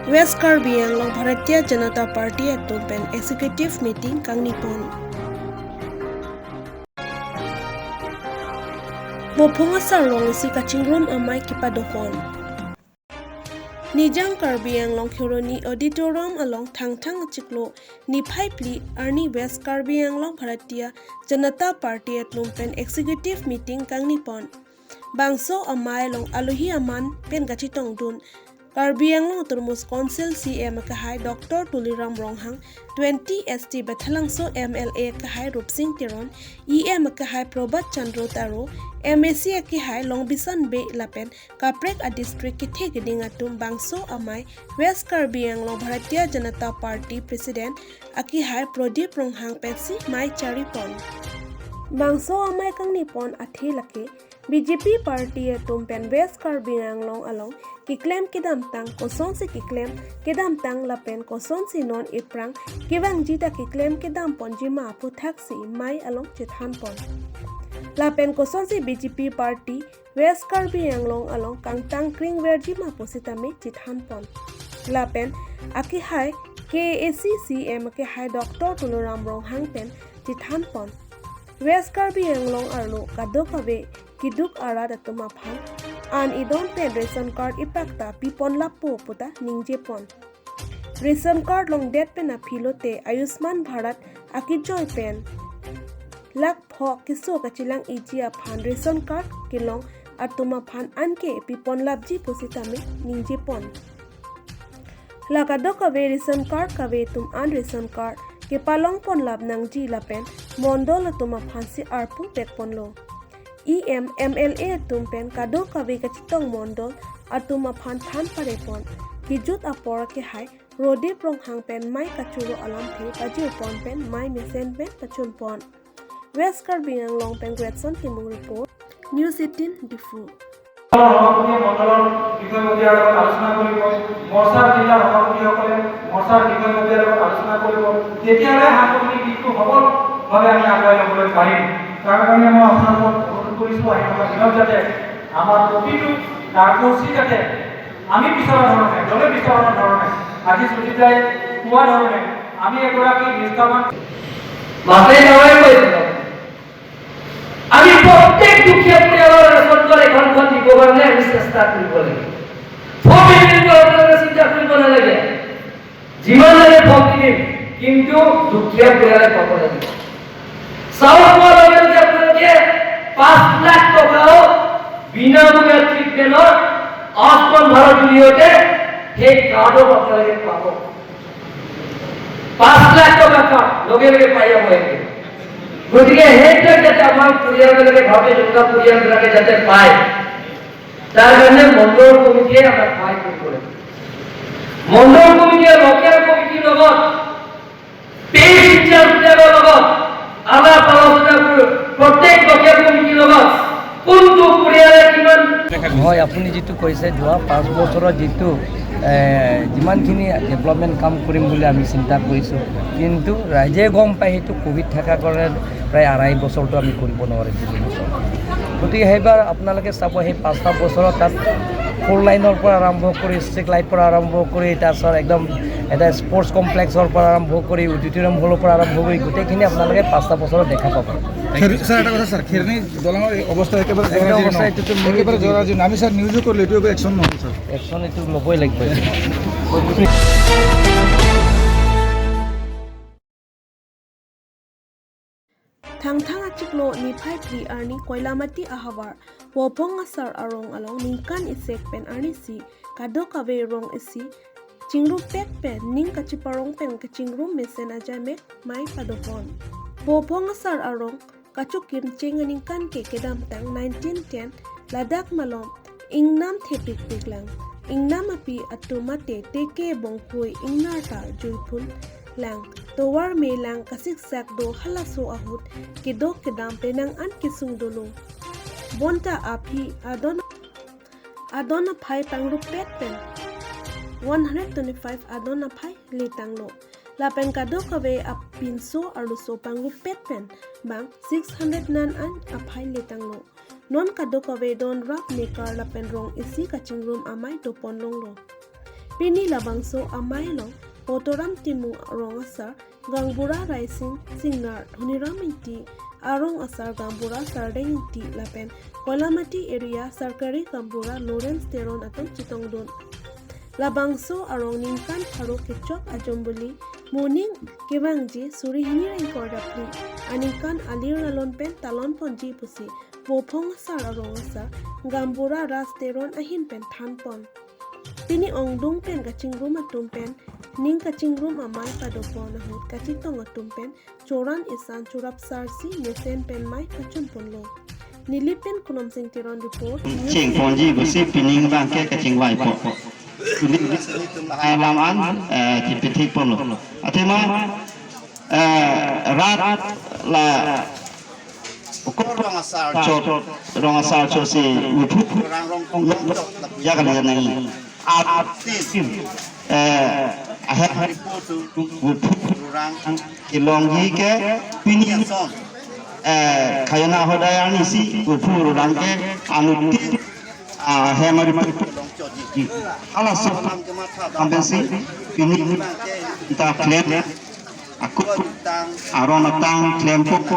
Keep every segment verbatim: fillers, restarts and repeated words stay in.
West Karbi Anglong Bharatiya Janata Party atum pen executive meeting kangnipon. Bophong asar rong isi kachingrum amei kepadopon. Nijang Karbi Anglong Kheroni Auditorium along Thangthang achiklo niphai phli arni West Karbi Anglong Bharatiya Janata Party atum pen executive meeting kangnipon. Bangso amei along alohi aman pen kachetongdun Karbi Anglong Autonomous Council C E M akehai Doctor Tuliram Ronghang, twenty S T Baithalangso M L A akehai Rupsing Teron, E M akehai Prabhat Chandra Taro, M A C akehai Longbisan Bey lapen kaprek a district kethe keding atum bangso amei West Karbi Anglong Bharatiya Janata Party President akehai Pradip Ronghang pensi mei charipon. Bangso amei kangnipon athe lake B J P party atum pen West Karbi Anglong along keklem kedamtang kosonsi keklem kedamtang lapen kosonsi non iphrang kevangji ta keklem kedamponji ma aputhaksi mei along chethanpon. Lapen kosonsi B J P party West Karbi Anglong along kangtang kringverji ma pusitame chethanpon. Lapen akehai K A A C C M akehai Doctor Tuliram Ronghang pen chethanpon. West Karbi Anglong arlo kadokave keduk arat atum aphan an idon pen ration card ipak ta pipon lapo puta ningjepon. Ration card longdet pen aphi lote Ayushman Bharat akejoi pen lakh pho keso kachelang-iji aphan ration card kelong atum aphan anke pipon lapji pusitame ningjepon. La kadokave ration card kave atum an ration card kepalongpon lap nangji lapen mondol atum aphansi arpu pekponlo. E M, M L A atum pen kadokave kachetong mondol atum aphan than parepon. Kejut apor akehai Pradip Ronghang pen mei kachoro alamthe pajirpon pen mei mesen pen pachunpon. West Karbi Anglong pen Gretson Timung report, News eighteen Diphu. সভাপতিয়ে মণ্ডলৰ বিষয়ববীয়াৰ লগত আলোচনা কৰিব, মৰ্চাৰ জিলাৰ সভাপতিসকলে মৰ্চাৰ বিষয়ববীয়াৰ লগত আলোচনা কৰিব। তেতিয়াহ'লে সাংগঠনিক দিশটো সবলভাৱে আমি আগুৱাই ল'বলৈ পাৰিম। তাৰ কাৰণে মই আপোনালোকক অনুৰোধ কৰিছোঁ, আহি থকা দিনত যাতে আমাৰ প্ৰতিটো কাৰ্যসূচী যাতে আমি বিচৰা ধৰণে, দলে বিচৰা ধৰণে, আজি সুজিতাই কোৱা ধৰণে আমি এগৰাকী নিষ্ঠাৱান মাতে গাঁৱে কৈছিল, আমি প্ৰত্যেক দুখীয়া পৰিয়ালৰ ৰেচন কাৰ্ড এখন এখন দিব কাৰণে আমি চেষ্টা কৰিব লাগিব। ফৰ্ম ফিল আপ কৰাৰ কাৰণে চিন্তা কৰিব নালাগে, যিমান লাগে ফৰ্ম দি দিম, কিন্তু দুখীয়া পৰিয়ালে পাব লাগিব। চাউল পোৱাৰ লগে লগে আপোনালোকে পাঁচ লাখ টকাও বিনামূলীয়া ট্ৰিটমেণ্টৰ আয়ুষ্মান ভাৰত জৰিয়তে সেই কাৰ্ডত আপোনালোকে পাব। পাঁচ লাখ টকা কাৰ্ড লগে লগে পাই যাব লাগে। গতিকে সেইবিলাক যাতে আমাৰ পৰিয়ালবিলাকে, ভাৰতীয় জনতা পৰিয়ালবিলাকে যাতে পায়, তাৰ কাৰণে মণ্ডল কমিটিয়ে আমাক সহায় কৰিব লাগে। মণ্ডল কমিটিয়ে লোকেল কমিটিৰ লগত, পেইড ইনচাৰ্জবিলাকৰ লগত আলাপ আলোচনা কৰি প্ৰত্যেক লোকেল কমিটিৰ লগত কোনটো পৰিয়ালে কিমান হয়, আপুনি যিটো কৈছে, যোৱা পাঁচ বছৰত যিটো, এ, যিমানখিনি ডেভেলপমেণ্ট কাম কৰিম বুলি আমি চিন্তা কৰিছোঁ, কিন্তু ৰাইজে গম পায় সেইটো ক'ভিড থকাৰ কাৰণে প্ৰায় আঢ়ৈ বছৰটো আমি কৰিব নোৱাৰিছোঁ। গতিকে সেইবাৰ আপোনালোকে চাব, সেই পাঁচটা বছৰত তাত ফ'ৰ লাইনৰ পৰা আৰম্ভ কৰি, ষ্ট্ৰীট লাইট পৰা আৰম্ভ কৰি, তাৰপিছত একদম এটা স্পৰ্টছ কমপ্লেক্সৰ পৰা আৰম্ভ কৰি, অডিটৰিয়াম হলৰ পৰা আৰম্ভ কৰি গোটেইখিনি আপোনালোকে পাঁচটা বছৰত দেখা পাব। খেৰ-, ছাৰ, এটা কথা ছাৰ, খেৰণি দলঙৰ এই অৱস্থা একেবাৰে একদম জৰাজীৰ্ণ। অৱস্থা এইটোতো মই একেবাৰে জৰাজীৰ্ণ। আমি ছাৰ নিউজো কৰিলোঁ, এইটো একো একশ্যন নহ'ল ছাৰ। একশ্যন এইটো ল'বই লাগিব। Thangthang achiklo niphai phli arni Koilamati ahavar Bophong asar arong along ningkan isek pen arnisi kadokave rong isi chingrupet pen ning kachiparong pen kachingrum mesen ajaimek mei padopon. Bophong asar arong kachokim cheng aningkan ke kedamtang nineteen ten ladak malom ingnam thepikpik lang. Ingnam api atum mate teke bongkui ingnar ta juiphun lang, tovar me lang kasiksak do halaso ahut kedok kedam penang an kesung dolo. Bonta aphi adon adon aphai pangrupet pen one hundred twenty-five adon aphai letanglo. Lapen kadokave apinso arloso pangrupet pen bang six hundred nan an aphai letanglo. Non kadokave don rap mekar lapen rong isi kachingrum amei dopon longlo. Pini labangso amei along Botoram Timung arong asar Gangbura Raising Singnar, Dhoniram Ingti arong asar Gangbura Sardeng Ingti lapen Koilamati area Sarkari Gaonbura Lawrence Teron atum chetongdun. Labangso arong ningkan pharo kechok ajumbili moning kevangji suri hini ra ingkoi ra phli aningkan alir alon pen talon ponji pusi Vophong asar arong asar Gangbura Ras Teron ahin pen thanpon. Pini ongdung pen kachingrum atum pen ning kachingrum amei padopon ahut kachetong atum pen choran isan chorap sarsi mesen pen mei pachunponlo. Neli pen Kunomsing Teron report. Chingponji pusi pining abangke kachingvaipo. Alam an, eh, chipithikponlo. Athema, eh, rat la ukor rong asar chot, rong asar chot si wiphu rang rong ya kali ya nai. Atin, eh, ahem wiphu rang kelongji ke pini ason, eh, khajana ahodai arni si wiphu rang ke anuttin, ah, ahem wiphu long chotji. Halaso alam kematha dampensi pini ta klem akut arong atang klempo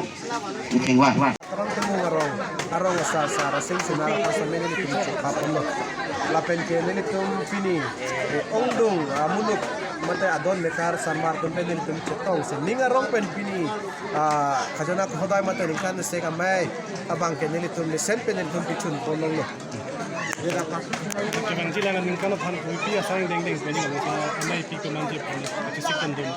ingvai. Botoram Timung arong, arong asar asar Raising Singnar aphan sitame nelitum chokhaponlo. Lapen ke nelitum pini, eh, ongdung, ah, muluk mate adon mekar sanmar atum pen nelitum chetongsi ning arong pen pini, ah, khajana ahodai mate ningkan isi amei abangke nelitum mesen pen nelitum pichunponlonglo. Kevangji la ningkan aphan kopi asai dengdeng pen nelitum amei pi komanji pen kachesik kondun.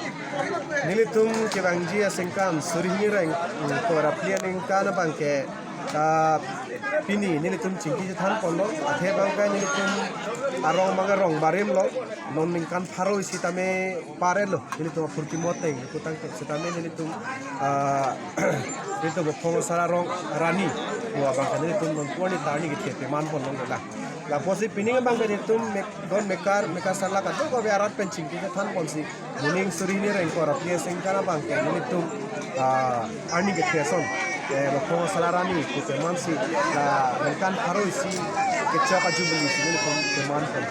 Nelitum kevangji aningkan suri hini ra ingkoi ra phli aningkan abangke, ah, pini nelitum chingki chethanponlo, athe abangke nelitum arong abangke rong barimlo, non ningkan pharo isi tame parelo, nelitum apurti moteng kutang sitame nelitum, ah, nelitum Vophong asar arong arni pu abangke nelitum non arni ta arni kethe pemanponlonglo. Lapusi pining abangke nelitum mek-, don mekar, mekar sarlak atum kave arat pen chingki chethanponsi moning suri hini ra ingkoi ra phli aningkan abangke nelitum, ah, arni kethe ason, eh, Vophong asar arni pu pemansi la ningkan pharo isi kechok ajumbili si nelitum pemanpon.